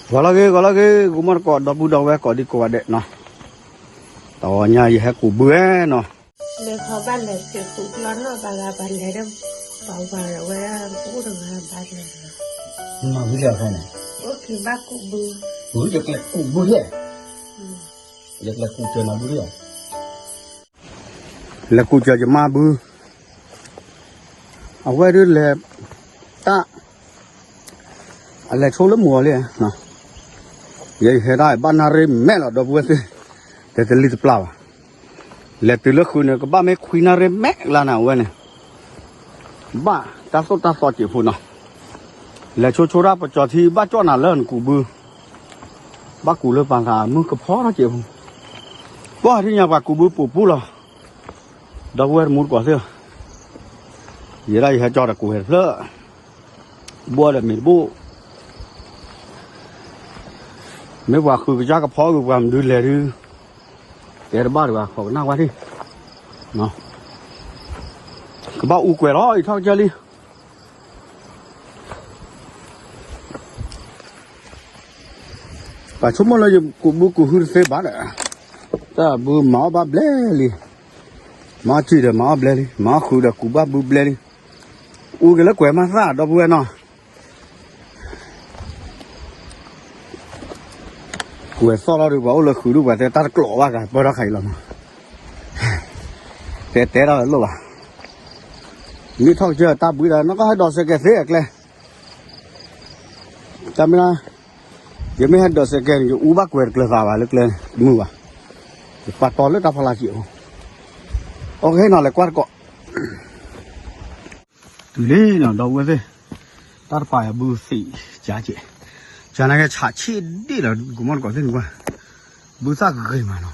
ဂီၤလၢဂ့ၤ ဂီၤလၢဂ့ၤ ဂီၤမီၢ်တကိး ဒီပုၢ်ဒီဝဲၢ်ကိးဒံကိးဂၤဒဲးနီၤ, တဂီၤညါယဟဲကူးဘုဧဲနီၤ, လဲၤခီဘၣ်လဲၤဆံးဃုာ်ကျီနီၢ်ဘၣ်ဂၤဘၣ်လဲၤဒီး ပှၤဝၤဝဲဒၣ်အိၣ်တဂၤဘၣ်လဲၤ, မၤဝံၤလၢအခါန့ၣ်, အိၣ်က့ၤဘၣ်ကူးဘု, ယကလဲၤကူးဘုလံ, ယကလဲၤကူးစၢၤနၤဘုလံ, လဲၤကူးစၢၤယမါဘု, အဝဲဒၣ်လဲၤ တၢ် အလဲၤဆိလၢမိၢ်အီၤလံ, ယဟဲဒၣ်ဘၣ်နၣ်ရံၣ်မဲာ်လီၤ ဒီပုၢ်ဝဲၢ်သ့ၣ်, တဲတလံၣ်တပျၢ်ဘၣ်, လဲၤတုၤလၢဃုာ်န့ၣ် ကဘၣ်မ့ၢ်ခွံနၣ်ရံၣ်မဲာ်လၢန့ၣ် အဝဲန့ၣ်, ဘၣ်တၢ်သိၣ်တၢ်သီစဲးဖိနီၤ, လဲၤဆိဆိဒၣ်ပကၠီၤထံ ဘၣ်ကၠီၣ်နၤလၢနကူးဘု, ဘၣ်ကူးလၢပှၤသးမုၢ်ကဖီထီၣ်စဲးဖိ, ပှၤဟံၣ်ညါပှၤကူးဘုပိာ်ပူၤလီၤ, ဒီပုၢ်ဝဲၢ်တမူတကိးသ့ၣ်, ယဲဒၣ်ယဟဲကၠီဒီးကူးဟဲတဖျၢၣ်, ဘိဒီးမ့ၢ်တဘိ, မ့ၢ်ပှၤဃုကစၢ်ကဖီဂ့ၤ ပှၤမနုၤလဲၤဒုး, တဲတဘၣ်ဒံးဘၣ် ခိးကနၣ်ဝဲဒၣ်, ကဘၣ်အူကွဲးလီၤ အံၤထီၣ်ကစၢ်လံ, ပှၤဆိကမိၣ်လၢယကူးဘုကူးဟုတသ့ဘၣ်ဒီး, တၢ်ဘုမၤအီၣ်ဘၣ်ဘျဲလံ, မၤအီၣ်စံာ်ဒီးမၤအီၣ်ဘျဲလံ မၤအီၣ်ဃုာ်ဒီးကူးဘၣ်ဘုဘျဲလံ, အူက့ၤလၢကွဲးမးသၣ် ဒီပုၢ်ဝဲၢ်နီၤ ကွဲးသီၣ်လီၤဒီး ပှၤအိၣ်လၢဃုာ်ဒုး ပှၤတဲတၢ်တကျိးဘၣ်ကပၢၢ်ထီၣ်ခါအံၤလီၤနီၤ, တဲတဲဒၣ်လၢလိၣ်ဘၣ်, မ့ၢ်ထီၣ်ကစၢၢ်တၢ်ဘုဒီး နီၢ်ကီၢ်ဟဲဒိးစဲးကဲးသ့အကျဲ, တၢ်မ့ၢ်, ယမ့ၢ်ဟဲဒိးစဲးကဲးန့ၣ် ယအူဘၣ်ကွဲးတကျၢၤသးဘၣ်လၢကျဲန့ၣ် တမုာ်ဘၣ်, ယပာ်တီလၢတၢ်ဖီလာ်စံာ်အဃိ, အီကဟ့ၣ်နီၤလဲၤကွၢ်တကိး တုၤလံနီၤ ဒီပုၢ်ဝဲၢ်သ့ၣ်, တၢ်တပာ်ယၤဘုသံးကကဲး, ကန့ၣ်က့ၤဆးဆံးဒ့ၣ်လီၤ ကမီၣ်တကိးသ့ၣ်န့ၣ်ကွၢ်, ဘုသၣ်ဂ့ၤမးနီၤ,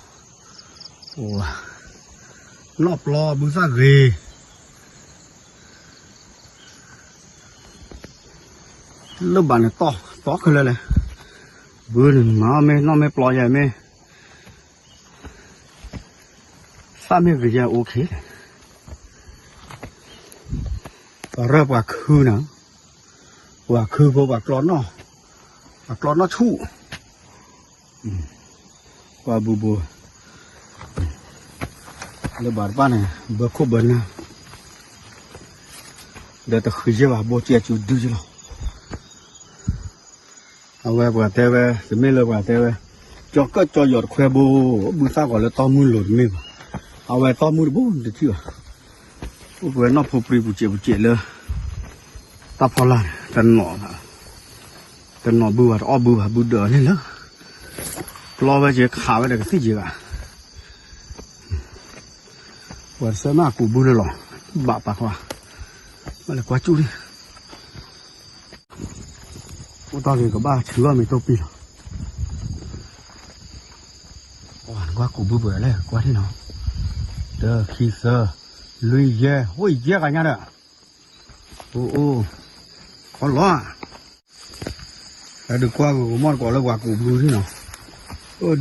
အိ, နီၢ်ပျီဘုသၣ်ဂ့ၤ, လၢဘၣ်န့ၣ်တီၢ်တီၢ်ခဲလၢာ်လဲၣ်, ဘုန့ၣ်မၤအီၣ်မ့ၢ်နီၢ်မ့ၢ်ပျီယဲၢ်မ့ၢ် သၣ်မ့ၢ်ဂ့ၤယဲၢ်အိၣ်ခ့လဲၣ်, ပှၤရၢၢ်ပှၤခုနီၤ, ပှၤခုဖိပှၤကျီနီၢ်, ပှၤကျီနီၢ်ဆူၣ်, ပှၤဘူးဘူး, လၢဘၣ်တဖၣ်န့ၣ် ဘၢခိၣ်ဘၢနၢ်, ဒီးတဃံးယဲၢ်ဘၣ် ဘိကဲကၠူဒုယလီၤ အဝဲပှၤတဲဝဲ တမ့ၢ်လၢပှၤတဲဝဲ, ကၠီကၢၣ်ကၠီယီၤတခွဲဘိ, ဘုသၣ်ဂီၤလၢတီမုၢ်လိၤတမ့ၢ်ဘၣ်, အဝဲတီမုၢ်တဘိတထံၣ်ဘၣ်, အိၣ်ပဝဲနီၢ်ဖိပြံပူၤစဲးပူၤစဲးလၢ တၢ်ဖီလာ်န့ၣ် တနီၤဘၣ်, တနီၤဘုဘၣ် တအီၣ်ဘုဘၣ် ဘုဒၢးန့ၣ်လၢ ပျီဝဲက့ၤခးဝဲဒီးကသံၣ်က့ၤဘၣ် ပှၤတဆၢမးကူးဘုလၢလီၤ, ဘၣ်ပာ်ခွါ, ဘၣ်လဲၤကွၢ်ကၠူၣ်လံ, အိၣ်တ့ၢ်က့ၤကဘၣ်ဆူအီၣ်မ့ၤတိၢ်ပံၢ်လီၤ, ပှၤကွၢ်ကူးဘုပှဲၤလဲၣ် ကွၢ်ထံၣ်နီၤ, တၢ ခံ သၢ လွံၢ် ယဲၢ် အိၣ်ယဲၢ်ဂၤညါဒီး, အိၣ်အိၣ်, ခီလီၤ ဟဲဒုးကွၢ်က့ၤကမီၣ်တကိးလၢပှၤကူးဘုန့ၣ်နီၤ,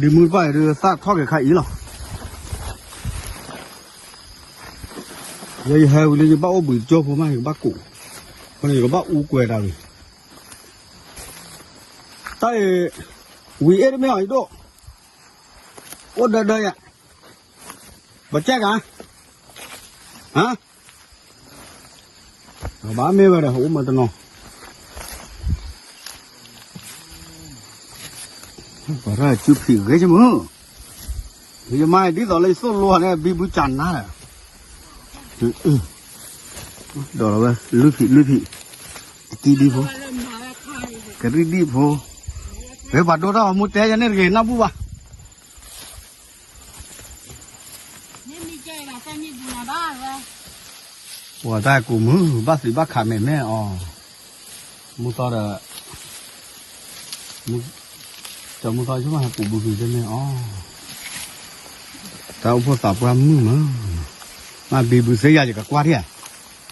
ဒ်မုၢ်တဖၣ်အံၤဒုးသၣ်ထီၣ်က့ၤခါအံၤလီၤ, ယဲယဟဲဝံၤလၢယဘၣ်အိၣ်ဘှံးတကၠိဖိမး ယကဘၣ်ကူး, အဃိန့ၣ် ယကဘၣ်အူကွဲးတၢ်ဝံၤ, တၢ်အံၤ, ဝံၤအ့ၣ်တမ့ၢ်အီၤယဒိၣ်, အိၣ်ဒၢဒၢယၤ ပကဲကၤ, ဟါ, ဘၣ်မ့ၢ်ဝဲဒီး အိၣ်မးတနီၤ, ပှၤရၢၢ်စုဖံးဂ့ၤကမုၢ်, ယမါဒ်သိးလၢယသိၣ်လိဟီန့ၣ် ဘံဘူကနါဒီး, ဒီးဝဲ လွံၢ်ဖံးလွံၢ်ဖံး, ကသံၣ်ဒံဖိ, ကရံၣ်ဒံဖိ, ဝဲပှၤဒိၣ်တၢ်အီၤမူတဲယၤန့ၣ်တဂ့ၤ နၢ်ဘူၣ်ဘၣ် ပှၤတၢ်ကူးမုၢ် ဘၣ်သံးဘၣ်ခးမဲာ်မဲာ်အီၤ, မူသီဒီး, ကၠီမူသီဆိမးဟဲကူးဘုဖံးတမ့ၢ်အီၤ, တၢ်အိၣ်ဖှိၣ်သးပှၢ်မုၢ်မး, မ့ၢ်ဘံဘူသ့ယၤယကကွၢ်ထံၣ်ဧါ,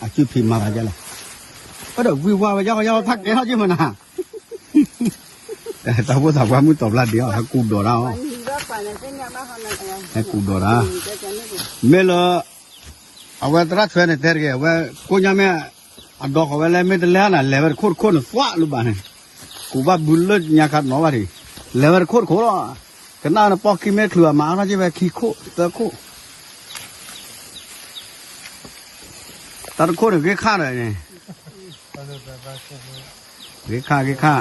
အစုဖံးမၤသးယဲလဲၣ်, အဒီးဝံၤဝါဝဲယါယါထါကဲထီၣ်က့မနၤ တၢ်အိၣ်ဖှိၣ်သးပှၢ်မုၢ်တီၤဖျါဒံးအီၤ ဟဲကူးဒီးတၢ်အီၤ, ဟဲကူးဒီးတၢ်, မ့ၢ်လၢ, အဝဲသရၣ်ထွဲန့ၣ်တဲတဂ့ၤ အဝဲကိးညါမ့ၢ်, အဒီဃီၤဝဲလဲၣ် မ့ၢ်တလဲၣ်နၤ လဲၤဝဲတခိၣ်တခိၣ်န့ၣ် သွးလၢဘၣ်န့ၣ်, ကူးဘၣ်ဘုလၢညါခါနီၤဘၣ်ဒံး, လဲၤဝဲတခိၣ်တခိၣ်လီၤ. ကနၣ်နပီၢ်ခံမ့ၢ်ချုးအမၤအါထီၣ်က့ၤဝဲခံခိၣ်သၢခိၣ်, တၢ်တခိၣ်န့ၣ်ဂ့ၤခါဒီးန့ၣ်, ဂ့ၤခါဂ့ၤခါ,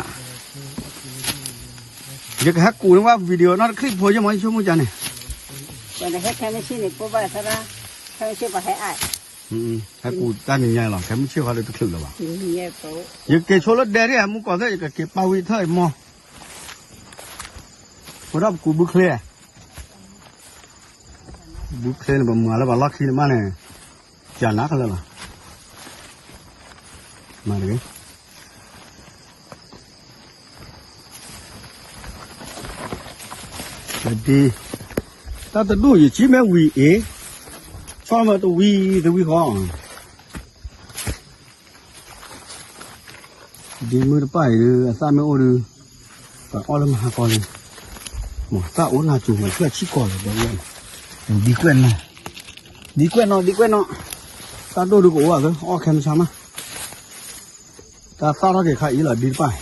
ယကဟဲကူးန့ၢ်ဝဲ video နီတချံၣ်ဖိယမ့ၢ် ယဆိကမိၣ်ကန့ၣ်, ဟဲကူးတၢ်နံၤညါလီၤ ခဲမုၢ်ဆ့ၣ်ဃီဒီးတချုးလၢၤဘၣ်, ယက့ၤဆိလၢဒဲဒ် မူကီၢ်သ့ၣ် ယကက့ၤပာ်ဝံၤထၢၣ်အံၤမီၢ်, ဝဲဒၣ်ပကူးဘုချ့, ဘုချ့န့ၣ် ပမၤလၢပှၤလီၢ်ခံန့ၣ်မးန့ၣ်, ကနးကလၢာ်လီၤ, မၤတဂ့ၤ ဒ်, တၢ်တဒူၣ်ယဆံမ့ၢ်ဝံၤအံၤ, ဆီမ့ၢ်တဝံၤတဝံၤဃီ, ဒ်မုၢ်တပၣ်အံၤ အသၣ်မ့ၢ်အိၣ်ဒီး, ပအီၣ်လၢမဟါကီလံ, မ့ၢ်သၣ်အိၣ်လၢကၠိမ့ၢ်ဖျၢၣ်ဆံကီၢ်လီၤ, ဒ်ကွဲၢ်နီၢ်, ဒ်ကွဲၢ်နီၢ် ဒ်ကွဲၢ်နီၢ်, တၢ်ဒိၣ်ဒုကအိၣ်ဘၣ်သၢ အီၣ်ခဲမုၢ်ဆါမး, တၢ်သၣ်ထီၣ်က့ၤခါအံၤလီၤ ဒ်တပၣ်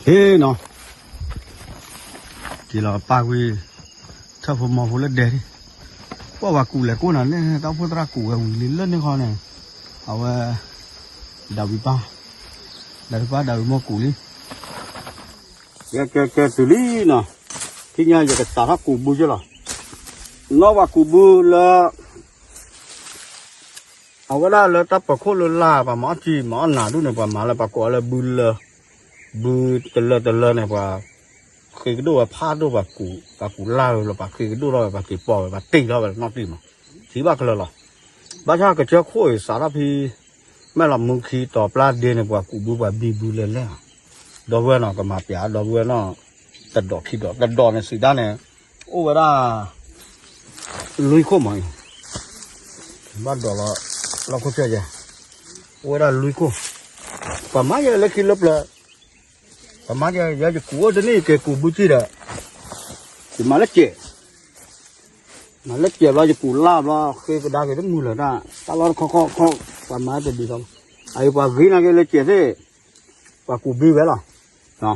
ဟ့ၣ်နီၤ, က့ၤလီၤပာ်ကွံာ် ထၢၣ်ဖိမီၤဖိလၢဒဲဒ်, ကွၢ်ဝဲကူးလဲၤကိးနၤန့ၣ် တၢ်အိၣ်ဖှိၣ်သရၣ်ကူးဝဲဝံၤလံလၢန့ၣ်ဃီန့ၣ်, အဝဲ, ဒၣ်ဝံၤပၢ်, ဒၣ်ဝံၤပၢ်ဒၣ်ဝံၤမိၢ်ကူးလံ ကဲကဲကဲတုၤလံနီၤ, ထံၣ်ညါယကစးထီၣ်ကူးဘုက့လီၤ, နီၢ်ဝဲကူးဘုလၢ အဝဲဒၣ်လၢတၢ်ပၢၤခိၣ်လၢလာ် ပှၤမၤအီၣ်ကံမၤအီၣ်နးဒူၣ်န့ၣ် ပှၤမၤလၢပှၤကိးလၢဘုလၢ, ဘုတလၢတလၢန့ၣ် ပှၤဃ့ကဒိၣ်ဝဲဖးဒိၣ်ပှၤကူး, ပှၤကူးလၢ်ဝဲလၢပှၤဃ့ကဒိၣ်ထီၣ်ဝဲ ပှၤက့ၤပိာ်ဝဲ ပှၤတ့ၢ်ထီၣ်ဝဲနီၢ်တံၢ်မး, ထံၣ်ဘၣ်ကလၢာ်လီၤ, ဘၣ်ဆၣ်ကစၢၢ်ခိၣ်အံၤစးထီၣ်ဖဲ မဲၢ်လီၤမူခံတီၤပျၢ်ဒ့န့ၣ် ပှၤကူးဘုပှၤဘံဘုလဲၤလဲၤလီၤ, ဒီပုၢ်ဝဲၢ်နီၤ ကမၤပျး ဒီပုၢ်ဝဲၢ်နီၤ, တဒိးခံဒိး တဒိးန့ၣ်စံးဒၣ်န့ၣ်, အိၣ်ဝဲဒၣ် လွံၢ်ခိၣ်မး, ဘၣ်ဒိးလီၤ လီၢ်ခိၣ်ဆၢယဲ, အိၣ်ဝဲဒၣ်လွံၢ်ခိၣ်, ပှၤမၤယဲလၢခံလၢပျၢၤ, ပှၤမၤယဲ ယကူးအိၣ်တနံၣ် ယက့ၤကူးဘုကံဒီး, ယမၤလၢကဲး, မၤလၢကဲးဘျီ ယကူးလၢ်ဘျီ ဃ့ကဒါက့ၤတမုာ်လၢၤတၢ် တၢ်လီၢ်တခီခီခီ ပှၤမၤတဒ်သိး, အအံၤပှၤဂ့ၤနာ်က့လၢကဲးသ့ၣ်, ပှၤကူးဘုဝဲလီၤ,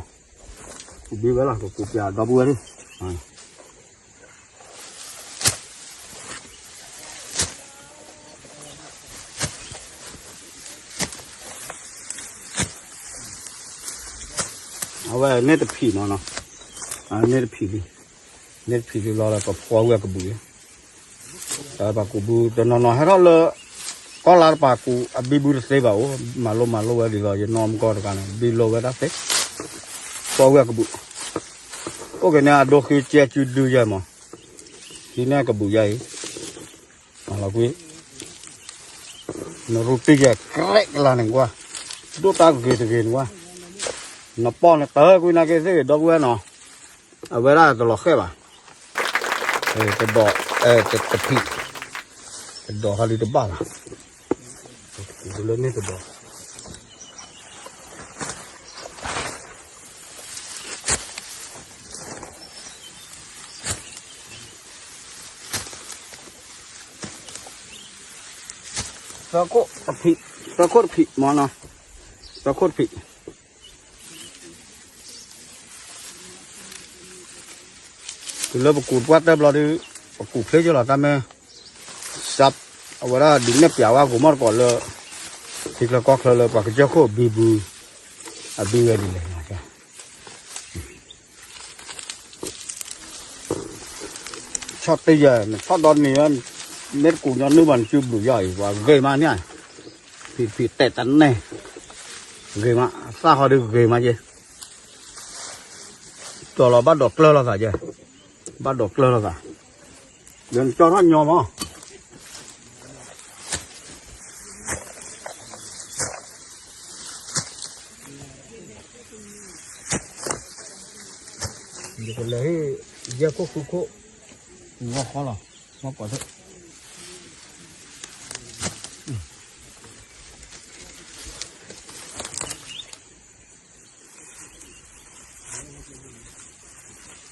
ကူးဘုဝဲလီၤ ပကူးပျးဒီပုၢ်ဝဲၢ်န့ၣ် အဝဲန့ၣ်တဖံးမးနီၤ, န့ၣ်တဖံးလံ, န့ၣ်တဖံးလံလီၤဒီး ပဖှီဝဲကဘူၣ်လံ, ပှၤကူးဘုတနီၤနီၤဟဲထီၣ်လၢ ကီၢ်လါတပၤကူး အဘံဘူတသ့ဘၣ်အိၣ်, မၤလိမၤလိဝဲဒ်သိး ယနီၢ်မကီၢ်တဂၤန့ၣ် ဘံလိဝဲဒၣ်သ့, ဖှီဝဲကဘူၣ်, အိၣ်က့ၤန့ၣ် အဒိဃ့ကဲကုဒုယဲမး, ဟံးန့ၢ်ကဘူၣ်ယဲအံၤ, မၤလီၤကွံာ် နရူတံၢ်ယဲ ကရဲၣ်ကလါန့ၣ်ကွၢ်, ဒိၣ်တၢ်ဂ့ၤတဂ့ၤန့ၣ်ကွၢ်, နပီၢ်န့ၣ်တၢ်ကွံာ်နာ်က့သ့ၣ် ဒီပုၢ်ဝဲၢ်နီၤ, အဝဲဒၣ်တလီၤဃဲၣ်ဘၣ်, တဒီး, တဖံး, တဒီးဟီဒုတဘၣ်ဘၣ်, လၢန့ၣ်တဒီး သၢခိၣ်တဖံး, သၢခိၣ်တဖံးမ့ၢ်နီၤ, သၢခိၣ်တဖံး, တုၤလၢပကူးတပှၢ်တၢၢ်ဘျီဒုး, ပကူးဖျ့ကလီၤတၢ်မ့ၢ်, စပ်, အဝဲဒၣ်ဒုးနဲၣ်ပျးဝဲကိးမီၢ်တကိးလၢ, ထံချၢကီၢ်ချၢလၢပှၤကစၢၢ်ခိၣ်ဘံဘူ, အဘံဝဲဒ်လဲၣ် ဆီၣ်တ့ၢ်ယဲၢ် နဆီၣ်ဒီနံၤဝဲ, မ့ၢ်တကူးညီနုၢ်ဘၣ် နစုဘျုးယီၢ်အံၤ ပှၤဂ့ၤမးန့ၣ်, ဖံးဖံးတဲာ်တနဲၣ်, ဂ့ၤမး အသၣ်ဃီဒုးဂ့ၤမးယဲၢ်, ကၠီလီၤဘၣ်ဒိးကျၢၢ်လိာ်သးယဲၢ်, ဘၣ်ဒိးကျၢၢ်လိာ်သး, ဒီးနကၠီထီၣ်ညီမး ယကလဲၤဟ့ၣ် ယဲၢ်ခိၣ်ဃုခိၣ် ဂီၤဃီလီၤ, မ့ၢ်ပှၤသ့ၣ်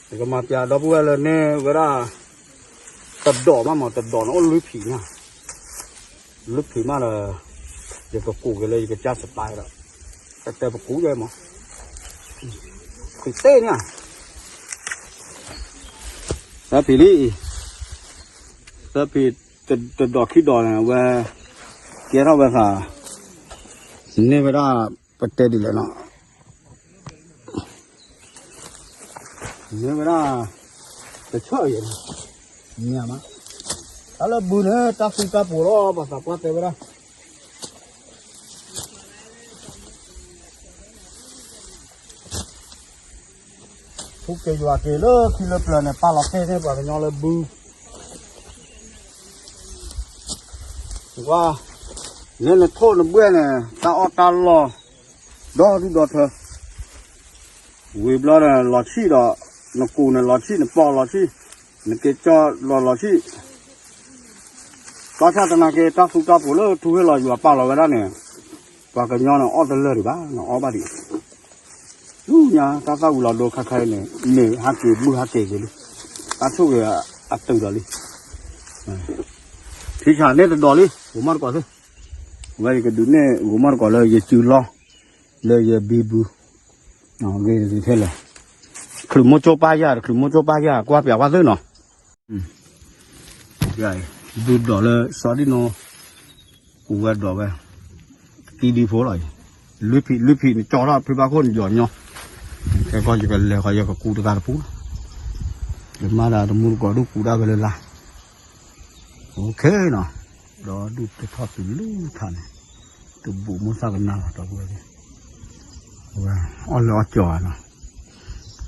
ယကမၤပျးဒီပုၢ်ဝဲၢ်လၢန့ၢ်ဝဲဒၣ် တဒိးမးမး တဒိးန့ၣ်အိၣ်လွံၢ်ဖံးညါ, လွံၢ်ဖံးမးဒီး ယကကူးက့ၤလၢယကစၢ်စပၢ်ဒီး တတဲပကူးယဲမး, ဖံးသ့ၣ်ညါ, သၢဖံးလံ, သၢဖံး, တဒိးခံဒိးန့ၣ် အဝဲ ကဲထီၣ်ဝဲသး, န့ၢ်ဝဲဒၣ် ပတဲဒ်လဲၣ်နီၤ မ့ၢ်ဝဲဒၣ် တဆၢၣ်ယဲၢ်, မ့ၢ်မး, တၢ်လၢဘုန့ၣ် တၢ်သူတၢ်ပိးလီၤ ပှၤသးပှၢ်တဲဝဲဒၣ်, ထူက့ၤယွၤက့ၤလၢခံလၢပျၢၤန့ၣ် ပာ်လီၤတဲာ်န့ၢ်ပှၤကညီလၢဘု ကွၢ်, နဲနထိၣ်နဘှဲၣ်န့ၣ် တၢ်အီၣ်တၢ်လီၢ် ဒီဒူၣ်ဒီထၢ, ဝံၤဘျီန့ၣ်လီၤဆံၣ်ဒီး, နကူးန့ၣ်လီၤဆံၣ် နပီၢ်လီၤဆံၣ်, နက့ၤကၠီလီၤလီၤဆံၣ်, ဘၣ်ဆၣ်သနာ်က့ တၢ်သူတၢ်ပိးလၢထူဟ့ၣ်လီၤယွၤပာ်လီၤဝဲဒၣ်န့ၣ်, ပှၤကညီန့ၣ်အီၣ်တလၢာ်ဒံးဘၣ် နအီၣ်ဘၣ်ဒံး လူညါတၢ်သၣ်ဝံၤလီၤဒိခါခဲအံၤန့ၣ် မ့ၢ်ဟးက့ၤဘုဟးက့ၤက့ၤလံ, တၢ်ဆိၣ်ဂ့ၤအတုၤဒီးလံ, ထံဆၣ်န့ၣ်တဒိးလံ ပမီၢ်တကိးသ့ၣ်, ဝဲယကဒုးနဲၣ် ပမီၢ်တကိးလၢယစုလီၢ်, လၢယဘံဘူ, ဂ့ၤတဂ့ၤထဲလဲၣ်, ချုးမိၢ်ကၠိပၢ်ယၢ် ချုးမိၢ်ကၠိပၢ်ယၢ် ကွၢ်ပၠးဝဲသ့ၣ်နီၤ ဒုးဒိးလၢစီၤဒံနိ, ကူးဝဲဒိးဝဲ, တကံဒံဖိလီၤအံၤ, လွံၢ်ဖံး လွံၢ်ဖံးနကၠီထီၣ်ဖုဘၣ်ခိၣ်နယီၤညီ, ခဲကီၢ်ယကလဲၤဃီယကကူးတဂၤတပူၤလီၤ, ယမါဒၣ်တမူတကိးဒုးကူးဒၣ်ဝဲလၢလါ, အိၣ်ခ့နီၤ, ဒီးဒုးတထီၣ်တုၤလၢထးန့ၣ်, တဘူးမိၢ်သၣ်ကနၣ်လီၤ ဒီပုၢ်ဝဲၢ်သ့ၣ်, အီၣ်လၢအီၣ်ကၠီၤဧါနီၤ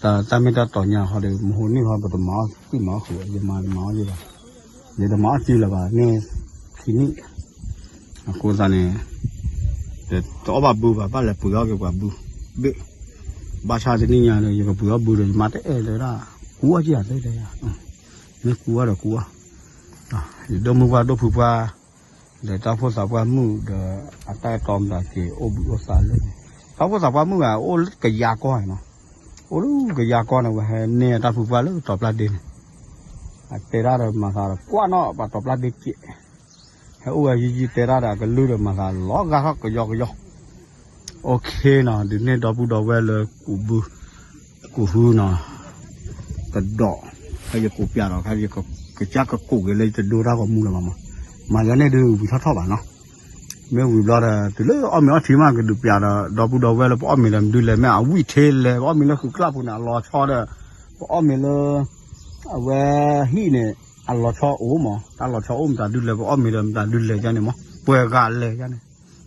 တၢ်မ့ၢ်တၢ်တီၤညါဃီဒီး မဟိနံၣ်ဃီ ပတမၤအီၣ်သံမၤအီၣ်ဃုာ် ယမၤတမၤအီၣ်ယဲဘၣ်, ယတမၤအီၣ်စုလၢၤဘၣ်န့ၣ်, ခံနံၣ်, အဃိသတးန့ၣ်, တအီၣ်ဘၣ်ဘုဘၣ် ဘၣ်လဲၤပှ့ၤအီၣ်က့ၤပှၤဘု, ဘ့ၣ်, ဘၣ်ဆၣ်တနံၣ်ညါဒီး ယကပှ့ၤအီၣ်ဘုဒီး ယမါတအဲၣ်လၢဒၣ်, ကူအီၣ်က့ၤယၤသ့တဲယၤ, မ့ၢ်ကူအီၣ်ဒီးကူအီၣ်, ယဒိၣ်မုၢ်ပှၢ်ဒိၣ်ဖုပှၢ် ဒီးတၢ်အိၣ်ဖှိၣ်သးပှၢ်မုၣ်ဒီး အတၢ်အဲၣ်တီမတၤက့ၤအိၣ်ဘှံးအိၣ်သါလၢန့ၣ်, တၢ်အိၣ်ဖှိၣ်သးပှၢ်မုၣ်ဂၤ အိၣ်လၢကယၤကီၢ်နီၤ, အိၣ်လၢကယၤကီၢ်န့ၣ် ဝဲဟဲန့ၢ်တၢ်ဖုပှၢ်လၢတီၤပျၢ်ဒ့န့ၣ်, အတဲတၢ်ဒီးမၤသးဒီးကွၢ်နီၣ်ပှၤတီၤပျၢ်ဒ့ကဲး, ဟဲအိၣ်ဝဲယံာ်ယံာ်တဲတၢ်ဒီးအကလုၢ်ဒီးမၤသးလီၤဂာ်ထီၣ်ကယီကယီ OKနီၤ, ဒုးနဲၣ်ဒီပုၢ်ဒီဝဲၢ်လၢကူးဘု, ကူးဟုနီၤ, ကဒီး, ဖဲယကူးပၠးဒီး ဖဲယကစၢ်ကကူးက့ၤလၢယတဒိတၢ်ဂီၤမူလၢၤဘၣ်မး, မၤယၤန့ၣ်ဒုးဝံၤထီၣ်ထီၣ်ဘၣ်နီၤ, မ့ၢ်ဝံၤဘျီဒီး တုၤလၢအီၣ်မ့ၤအီထံမး ကဒုးပၠးဒီး ဒီပုၢ်ဒီဝဲၢ်လၢပအီၣ်မ့ၤဒီးမနုၤလဲၣ် မ့ၢ်အဝံၣ်ထဲလဲၣ် ပအီၣ်မ့ၤလၢဃုာ်ကျၢ်ပူၤန့ၣ် အလီၤဆီဒီး ပအီၣ်မ့ၤလၢ အဝဲဟံၣ်န့ၣ် အလီၤဆီအိၣ်မး တၢ်လီၤဆီအိၣ်မတၤဒုလဲၣ် ပအီၣ်မ့ၤဒီးမတၤဒုလဲၣ်ယါန့ၣ်မး ပှဲၤဂၤလဲၣ်ယါန့ၣ်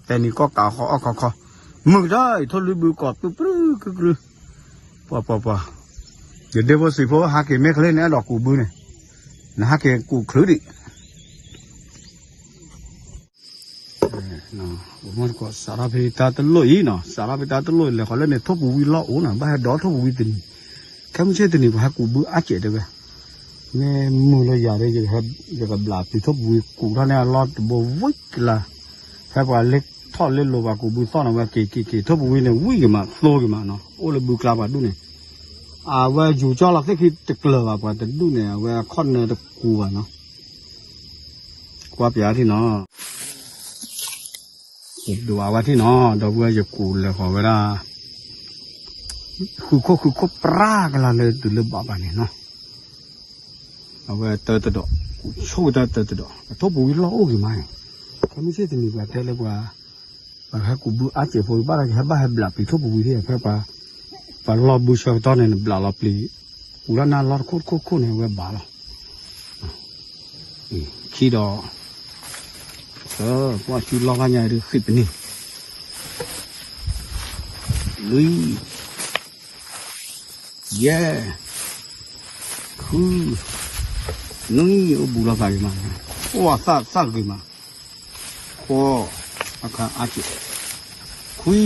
တဲနံၤကီၢ်ကးဃီအီၣ်ခီခီ မုာ်ကတၢၢ်အံၤ ထိၣ်လွံၢ်ဘုကီးသူၣ်ပြူကုၢ်ကြု ပှၤပှၤပှၤ ယဒ့ဖိစံးဖိဟးက့ၤမ့ၢ်ချ့န့ၣ် အဲၣ်ဒိးကူးဘုန့ၣ် နဟးက့ၤကူးချုးဒံး စးထီၣ်ဖဲတၢ်တလိၣ်အံၤနီၤ စးထီၣ်ဖဲတၢ်တလိၣ်အံၤ လဲၤဃီၤလၢန့ၣ် ထိၣ်ပူၤဝံၤလီၢ်အိၣ်နီၤ ဘၣ်ဟဲဒိးထိၣ်ပူၤဝံၤတနံၤ ခဲမုၢ်ဆ့ၣ်တနံၤ ပှၤဟဲကူးဘုအါကဲးတဲဝဲ မ့ၢ်မုာ်လၢယၤဒီး ယကဘျးပျံၤထိၣ်ပူၤဝံၤကူးထီၣ်န့ၢ်အလီၢ်တဘိဝံၤကလါ ဖဲပှၤလ့ထီၣ်လ့လိၤပှၤကူးဘုသီၣ်နီၤ ဝဲက့ၤက့ၤက့ၤ ထိၣ်ပူၤဝံၤန့ၣ် ဝံၤက့ၤမး သိက့ၤမးနီၤ အိၣ်လၢဘုကျါပှၤဒူၣ်န့ၣ် အဝဲယူၤကၠီလီၤသ့ၣ်ခံတကျၢၤဘၣ် ပှၤတဒူၣ်န့ၣ် အဝဲအခီၣ်နၢတကူးဘၣ်နီၤ ကွၢ်ပၠးထံၣ်နီၤ ယဒိးအဝဲထံၣ်နီၤ ဒီပုၢ်ဝဲၢ်ယကူးလဲၤဃီၤဝဲဒၣ် ဃုခိၣ်ဃုခိၣ်ပြၢကလါလၢတုၤလၢဘၣ်ဘၣ်န့ၣ်နီၤ အဝဲတၢတဒီး ကူးဆိၣ်ဝဲတၢတဒီး အထိၣ်ပူၤဝံၤလီၢ်အိၣ်ဂ့ၤမး ခဲမုၢ်ဆ့ၣ်တနံၤပှၤတဲလၢပှၤ ပှၤဟဲကူးဘုအါစဲးဖိဘၣ်ဒီး ယဟဲဘၣ်ဟဲဘျးပျံၤထိၣ်ပူၤဝံၤသ့ၣ် ဖဲပှၤ ပှၤလီၢ်ဘုဆၢကတီၢ်န့ၣ် နဘျးလီၤပျံၤ ကူးလၢနၤလီၢ်တခိၣ်တခိၣ်ခိၣ်န့ၣ် အဝဲဘၣ်လီၤ ခံဒီး ပှၤစုလီၢ်ဘၣ်ညါဒုးဃံးပနံၤ လွံၢ် ယဲၢ် ဃု နွံ အိၣ်ဘူးလိာ်သးဂ့ၤမး အိၣ်အသၣ်သၣ်ဂ့ၤမး ဃိး အခါအါက့ ခွံ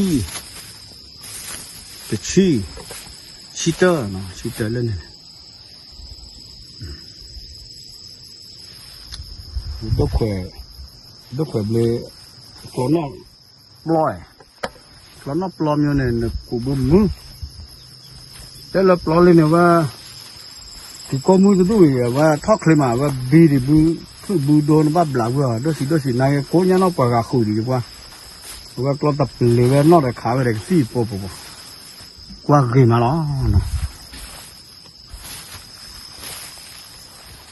တဆံ ဆံတၢ ဆံတၢလၢန့ၣ် ဒိၣ်ခွဲး ဒိၣ်ခွဲးဘျ့ ကျီနီၣ်ပျီ ကျီနီၣ်ပျီမ့ၢ်န့ၣ် နကူးဘုမုၢ် တဲလၢပျီလံန့ၣ်ဝဲ ထံကီၢ်မုၢ်တဒူၣ်အံၤ အဝဲထီၣ်ချ့မး အဝဲဘံဒံးဘု ဖုၣ်ဘုဒိနဘၣ်ဘျးဝဲအီၤ ဒိၣ်ဆံးဒိၣ်ဆံးနာ်က့ ကိးညါနီၢ်ပှၤဂၤဃုာ်ဒံးယပှၤ, အဝဲကျီတပျ့ၤဝဲနီၣ်ဒီးခးဝဲဒီးကသံၣ်ပိာ်ပိာ်ပိာ်, ကွၢ်ဂ့ၤမးလီၤ.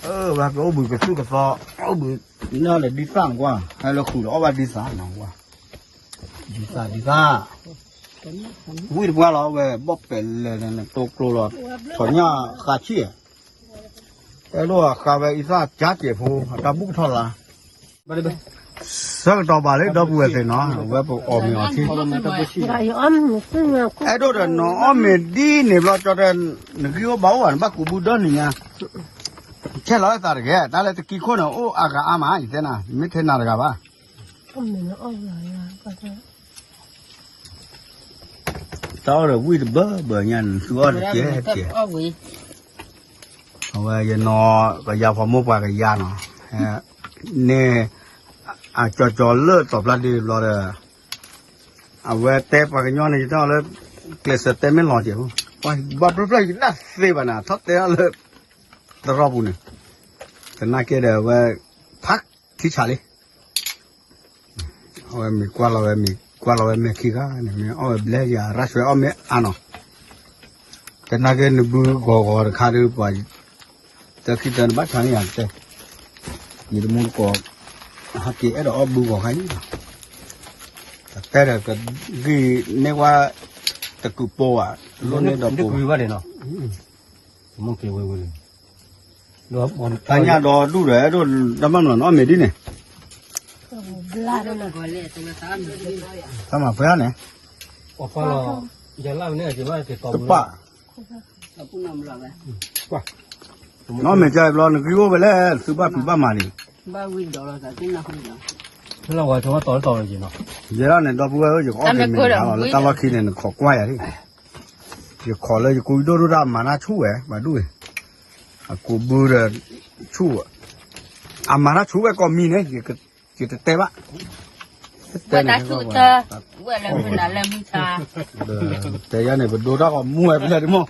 အဝဲကအိၣ်ဘှံးကသူၣ်ကသီ, အိၣ်ဘှံးနီၢ်ဒီးဒ်သၣ်နကွၢ်, ဟဲလၢဃုာ်ဒီးအီၣ်ဘၣ်ဒ်သၣ်နကွၢ်, ဒ်သၣ်ဒ်သၣ် ဝံၣ်တပှၢ်လီၤ ဝဲဘီၣ်ပဲာ်လဲၣ်န့ၣ် တိကျိလီၤ, ထီၣ်ညၣ်ဃါဆံၣ်, အဲၣ်ဒိၣ်အဃါဝဲအံသၣ်ကၠါစဲးဖိ အတၢ်ဘူၣ်ကထီၣ်လၢ်, ဆၢကတီၢ်ဘၣ်လံ ဒီပုၢ်ဝဲၢ်သ့ၣ်နီၤ အဝဲပအီၣ်မ့ၤအီထံ, အဲၣ်ဒိၣ်ဒီးနအီၣ်မ့ၤဒ်န့ၣ်ဘျီ ကၠီတဲ နဂံၢ်အိၣ်ဘါအိၣ်ဘၣ် နဘၣ်ကူးဘုဒီနံၤညါ, ဆဲးလီၤသးတဂ့ၤ တၢ်လၢတကံခိၣ်န့ၣ် အိၣ်အါဂၤအါမး ယတဲနၤ မ့ၢ်ထဲနၤတဂၤဘၣ် တၢ်အီၣ်ဒီးဝံၣ်တဘၢဘၢညါန့ၣ် သုအီၣ်တကဲတကဲ, အဝဲယနီၤ ကယၤဖီမိၢ်ပှၤကယၤနီၤ, န့ၣ် အကၠီကၠီလၢတီၤဖျါဒ့ဘျီဒီး, အဝဲတဲပှၤကညီန့ၣ် ယတဲအီၤလၢ ကျဲးစၢးတဲမ့ၢ်လီၤကဲး, ဘၣ်ဖျၢၣ်ဖျၢၣ်ယတၢ်သ့ဘၣ်န့ၣ် ထီၣ်တဲအီၤလၢ သရီပူၤန့ၣ်, သနာ်က့ဒီးအဝဲ ဖးထံဆးလံ အဝဲမ့ၢ်ကွၢ်လီၤဝဲ မ့ၢ်ကွၢ်လီၤဝဲမဲာ်ခံဂၤန့ၣ် မ့ၢ်အီၣ်ဝဲဘျဲၣ်ယၤ ရၢ်ဆွဲအီၣ်မ့ၢ်အါနီၤ, သနာ်က့နဘုဂီၤဂီၤတခါဒီး ပှၤ တၢ်ခံတၢ်နဘၣ်ဆါန့ၣ်ယၤတဲ, ယတမူတကိး ဟဲက့ၤအဲၣ်ဒိးအီၣ်ဘုဂီၤခါအံၤ, တတဲဒီးကဂံၢ်န့ၢ်ဝဲ တကုးပိာ်ဘၣ်, လိၣ်န့ၢ်ဒီးပိာ်ဘၣ်, တၢ်ညၣ်ဒီဒူၣ်ဒီး အဲၣ်ဒိးတၢ်မၤမလီၤနအီၣ်မ့ၤဒ်န့ၣ် တၢ်မၤဖဲန့ၣ် တပၣ် နအီၣ်မ့ၤကၢဘျီ နဂံၢ်အိၣ်ဖဲလဲၣ် သုဘၣ်ဖံးဘၣ်မၤန့ၣ်, ယဲဒၣ်န့ၣ် ဒီပုၢ်ဝဲၢ်ဧၢ ယကအီၣ်က့ၤမ့ၤတဂၤလီၤ လၢတၢ်လီၢ်ခံန့ၣ် နခိးကွၢ်ယၤဒၣ်, ယခိးလၢယကူယဒိၣ်ဒိၣ်တၢ်အမၤတၢ်ဆူၣ်ဝဲ ဘၣ်ဒူၣ်ဝဲ, အကူးဘုဒီး ဆူၣ်ဝဲ, အမၤတၢ်ဆူၣ်ဝဲကိးမံၤန့ၣ် ယတတဲဘၣ်, တဲန့ၣ် ဝဲလၢမုၢ်နၤလၢမုၢ်ဆါ, တဲယၤန့ၣ် ပဒိတၢ်ဂီၤမူဝဲဖဲဒ်မ့ၢ်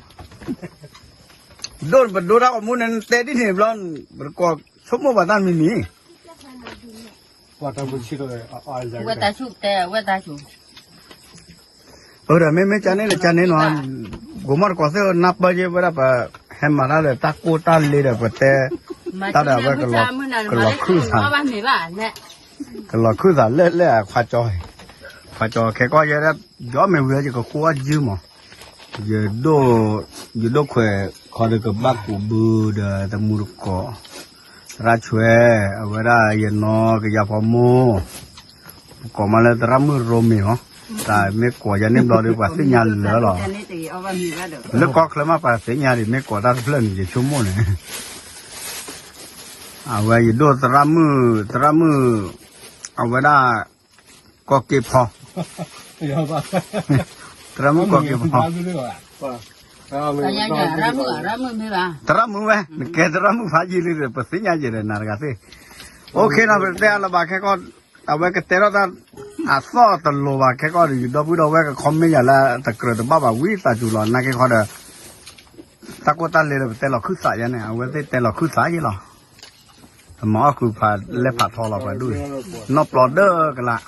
ဒိၣ်ပဒိတၢ်ဂီၤမူန့ၣ် နတဲဒ်န့ၣ်ဘျီ ပတကိးဆိကမိၣ်ဘၣ်တၢ်မံၤမံၤ, ဝဲတၢ်ဆူၣ်တဲ ဝဲတၢ်ဆူၣ်, အၢဒီးမ့မ့ၢ်ကန့ၣ်လၢကန့ၣ်နီၤ, ဂိၤမီၢ်တကိးသ့ၣ်နၢ်ပၢၢ်ယဲဝဲဒၣ်ပ ဟဲမၤတၢ်လၢတၢ်ကိၢ်တၢ်လ့ဒီးပတဲ, တၢ်ဒီးအဝဲ ကလီၤခုၣ်သး ကလီၤခုၣ်သးလၢလၢအခွါကၠီ, ခွါကၠီခဲကီၢ်ယဲဒၣ် ယအီၣ်မ့ၤဝံၤ ယကဃိအီၣ်ယုၢ်မး, ယဒိၣ်, ယဒိၣ်ခွဲးခီဒီးကဘၣ်ကူးဘုဒီးတမူတကိး, သရၣ်ဆွဲ, အဝဲဒၣ်ယနီၢ်ကယၤဖီမိၢ်, ပကိးမးလၢသရၣ်မုၣ်ရိမ့ၤမး, တၢ်မ့ၢ်ကိးယၤန့ၣ်ဘျီဒီး ပှၤသ့ၣ်ညါလၢာ်လီၤ, လၢကီၢ်ချၢမးပှၤသ့ၣ်ညါဒံး မ့ၢ်ကိးတၢ်တဖျၢၣ်န့ၣ် ယဆိကမိၣ်န့ၣ် အဝဲယဒိၣ်သရၣ်မုၣ်, သရၣ်မုၣ်, အဝဲဒၣ် ကီၢ်က့ၢ်ဖီ, သရၣ်မုၣ်ကီၢ်က့ၢ်ဖီ, သရၣ်မုၣ်ဝဲ နကဲသရၣ်မုၣ်ဖးယံာ်လံဒီး ပသ့ၣ်ညါယဲဒီးနၤတဂၤသ့ၣ်, အိၣ်ခ့နီၤ ပတဲအလၢၤဘၣ်ခဲကီၢ်, အဝဲကတဲထီၣ်တၢ် အသီၣ်တလိၤဘၣ်ခဲကီၢ်ဒီး ယဒီပုၢ်ဒီဝဲၢ်က comment ယၤလၢတကြၢးတဘၣ်ဘၣ်ဝံသးစူၤလီၤ နာ်က့ခီဒီး တၢ်ကိၢ်တၢ်လ့ဒီး ပတဲလီၤခုၣ်သးယဲန့ၣ် အဝဲသ့ၣ်တဲလီၤခုၣ်သးယဲလီၤ, တမၤအီၣ်ဃုာ်ဖးလဲၢ်ဖးထီလီၤပှၤဒူၣ်, နီၢ်ပျီဒၢကလး,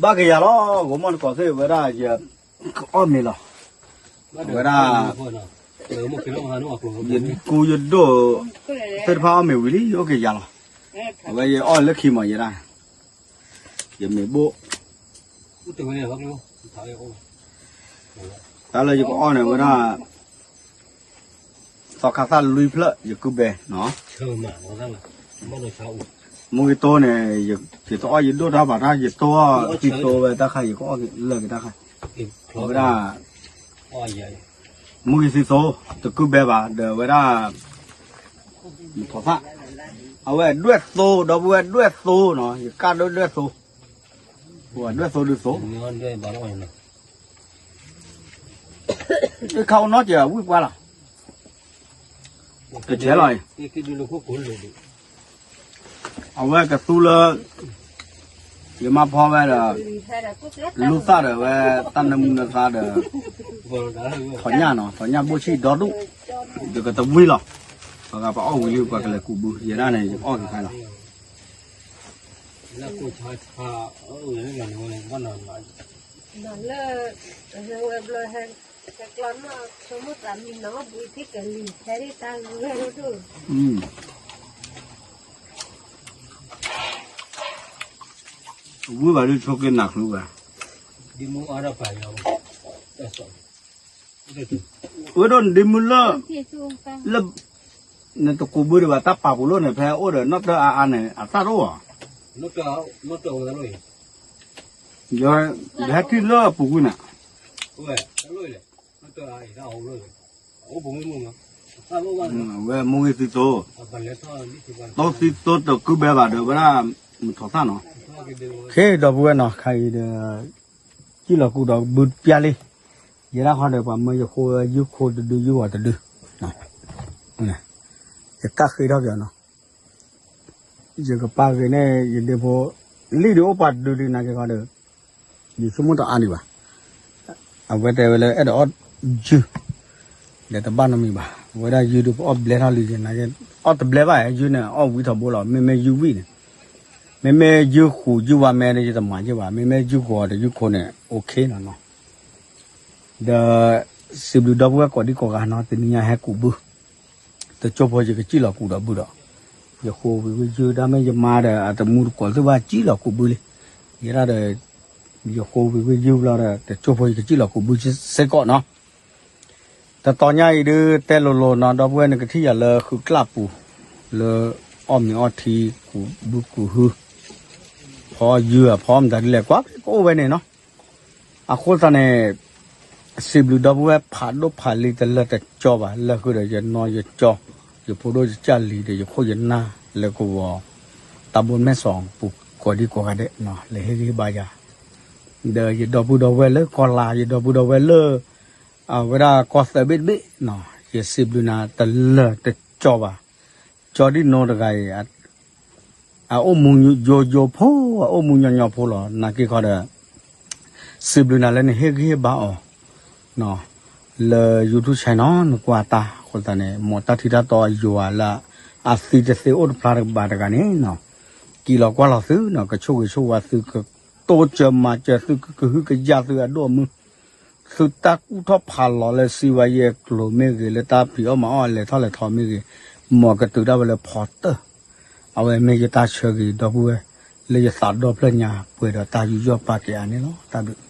ဘၣ်ကယၤလီၤ ဂိၤမီၢ်တကိးသ့ၣ်ဝဲဒၣ်ယ ကအီၣ်မ့ၤလီၤ, ဝဲဒၣ် ယကူယဒိၣ် သ့ၣ်တဖၣ်အီၣ်မ့ၤဝံၤလံ ယအိၣ်က့ၤယၤလီၤ, အဝဲယအီၣ်လၢခံမးယဲဒၣ်, ယမ့ၤဘိၣ်, တၢ်လၢယကအီၣ်န့ၣ်ဝဲဒၣ် သီခါသၣ်လွံၢ်ဖျၢၣ် ယကုဘဲနီၤ, မုၢ်ဂ့ၤတိန့ၣ် ယတအီၣ်ယဒိၣ်တၢ်ဘၣ်တၢ် ယတိၢ်အီၣ်သံသိဝဲတၢ်ခါ ယကအီၣ်လၢာ်က့ၤတၢ်ခါ, အဝဲဒၣ် မုၢ်ဂ့ၤသံသိ တကုဘဲဘၣ် ဒီးဝဲဒၣ် မထီသၣ်, အဝဲဒွဲၣ်သိ ဒီပုၢ်ဝဲၢ်ဒွဲၣ်သိနီၤ ယကၣ်ဒိၣ်ဒွဲၣ်သိ, ပှၤဒွဲၣ်သိဒုးသိ ခါအိၣ်နီတစဲး ဝံၣ်ပှၢ်လီၤ, ကဆဲးလီၤအံၤ, အဝဲကသူလၢ ယမါဖီဝဲဒီး လူသၣ်ဒီးဝဲ တၢ်နၢမူနသါဒီး ထီၣ်ညၣ်နီၤ ထီၣ်ညၣ်ဘိၣ်ဆံၣ်ဒီဒူၣ်, ယကတဝံၤလီၤ, ပှၤဂၤပအီၣ်ဝံၤလံ ပှၤကလဲၤကူးဘု ယဲဒၣ်န့ၣ် ယအီၣ်က့ၤခါလီၤ. လၢ ဝဲဘျီ ဟဲကျီနီၢ်ဆိကမိၣ်သးမံနီၢ်ဘှံးထံၣ်ကလံၤ ဖဲဒၣ်တၢ်ဂ့ၢ်ဒိၣ်ဒိၣ် ဝံၤဘၣ်ဒုးဆိက့ၤနၢ်ချုးဘၣ်, ဝဲဒၣ်ဒ့မုၢ်လၢ လၢ နတကူးဘုဒံးဘၣ် တၢ်ပာ်ပူၤလီၤန့ၣ် ဖဲအိၣ်ဒီးနီၣ်တၢၢ်အါအါန့ၣ် အသၣ်တအိၣ်ဘၣ်, ယဟဲထံၣ်လၢအပူၤကွံာ်န့ၣ် ဝဲမိၢ်ဂ့ၤသံသိ, တိသံသိတကုဘဲဘၣ်ဒီး ဝဲဒၣ်မုၢ်ထီၣ်သၣ်နီၤ, ခဲဒီပုၢ်ဝဲၢ်နီၤ ခါအံၤဒီး ကံၣ်လီၤကူးဒီးဘုပျၢ်လံ, ယဲဒၣ်ဃီဒီးပှၤမၢယဃိဝဲယုၢ်ခိၣ်တဒု ယုၢ်ဂီၤတဒု, ယကၣ်ဃ့ထီၣ်က့ၤအီၤနီၤ, ယကပာ်ဂ့ၤန့ၣ် ယဒ့ဖိ လံၣ်ဒုးအိၣ်ပှၤတဒုလံနာ်က့ၤဃီဒီး ယဆိကမိၣ်တအါဒံးဘၣ်, အဝဲတဲဝဲလၢအဲၣ်ဒိးအီၣ်ယုၢ် ဒီးတဘၣ်နီတမံၤဘၣ်, အဝဲဒၣ်ယုၢ်ဒုးပအီၣ်ဘျဲထီၣ်လံနာ်က့ၤ, အီၣ်တဘျဲဘၣ် ယုၢ်န့ၣ် အီၣ်ဝံထီဘိလီၤ, မ့မ့ၢ်ယုၢ်ဝံန့ၣ်, မ့မ့ၢ်ယုၢ်ဃူးယုၢ်ဝါမဲဒီး ယတမၤယုၢ်ဘၣ်, မ့မ့ၢ်ယုၢ်ဂီၤဒီးယုၢ်ခိၣ်န့ၣ် OK နီၤနီၤ, ဒီး စံးဘျုးဒီပုၢ်ဝဲၢ်ကိးဒံကိးဂၤနီၤ, တနံၤညါဟဲကူးဘု တကၠိဖိယကစံၣ်လီၤကူးဒီးဘုဒီး, ယဃိဝံၤဝံယုၢ် ဒၣ်မ့ၢ်ယမါဒီး အတမူတကိးသ့ၣ်ဘၣ်စံၣ်လီၤကူးဘုလံ, ယဲဒၣ်ဒီး ယဃိဝံၤဝံယုၢ်ဘျီဒီး တကၠိဖိယကစံၣ်လီၤကူးဘုစ့ၢ်ကီးနီၤ, တတီၤညါအံၤဒုး တဲလိၤလိၤနီၤ ဒီပုၢ်ဝဲၢ်နကထံၣ်ယၤလၢဃုကျၢ်ပူၤ, လၢအီၣ်မ့ၤအီထံ ကူးဘုကူးဟု, ဖီယုၢ်အဖီမတၤဒ်လဲၣ် ကွၢ်ကအိၣ်ဝဲန့ၣ်နီၤ အဃိသတးန့ၣ် စံးဘျုးဒီပုၢ်ဝဲၢ်ဖးဒိၣ်ဖးလံၤတလၢာ်တကၠီဘၣ် လၢဃုာ်ဒီးယနီၢ်ယကၠီ, ယဖိဒိၣ်ယကၢ်လံၤဒီးယခိၣ်ယနၢ်လၢကဝီၤ တၢ်ဘိမဲာ်စီၤပူၤကိးဒံကိးဂၤဒဲး လၢဟ့ၣ်ဂံၢ်ဟ့ၣ်ဘါယၤ, ဒီးယဒီပုၢ်ဒီဝဲၢ်လၢကီၢ်လါ ယဒီပုၢ်ဒီဝဲၢ်လၢ အဝဲဒၣ်ကီၢ်သၢဘ့ၣ်တဘ့ၣ်, ယစံးဘျုးနၤတလၢာ်တကၠီဘၣ်, ကၠီဒ်နိတဂၤအံၤ အအိၣ်မူယိယိဖိ အအိၣ်မူညီညီဖိလီၤ နာ်က့ၤခီဒီး စံးဘျုးနၤလၢနဟ့ၣ်ဂံၢ်ဟ့ၣ်ဘါအီၤ လၢ YouTube channel နကွၢ်တၢ်အဃိသတးန့ၣ် မ်တၢ်ထံတၢ်တီအယွၤလၢ အသံတသ့အိၣ်တဖျါတကပၤတဂၤန့ၣ်နီၤ က့ၤလီၤကွၢ်လီၤသုနီၤ ကဆိၣ်ဂ့ၤဆိၣ်ဝါသု ကတိစၢၤမၤစၢၤသု ကကဟုကယာ်သုအဒိၣ်အမုၢ် သုတၢ်ကူၣ်ထီၣ်ဖးလီၤလၢစံးဝါယဲၢ်ကျိၤမ့ၢ်ဂ့ၤ လၢတၢ်ဖံးအီၣ်မၤအီၣ်အလဲၤထီၣ်လဲၤထီမ့ၢ်ဂ့ၤ မ်ကတုၤဒၣ်ဝဲလၢဖီတၢၢ် အဝဲမ့ၢ်ယတၢ်ဆၢဂ့ၤဒီပုၢ်ဝဲၢ် လၢယသးဒီဖျၢၣ်ညါပှဲၤဒီးတၢ်ယူးယီၣ်ပာ်ကဲအါန့ၣ်လီၤ. တၢ်ဘျုး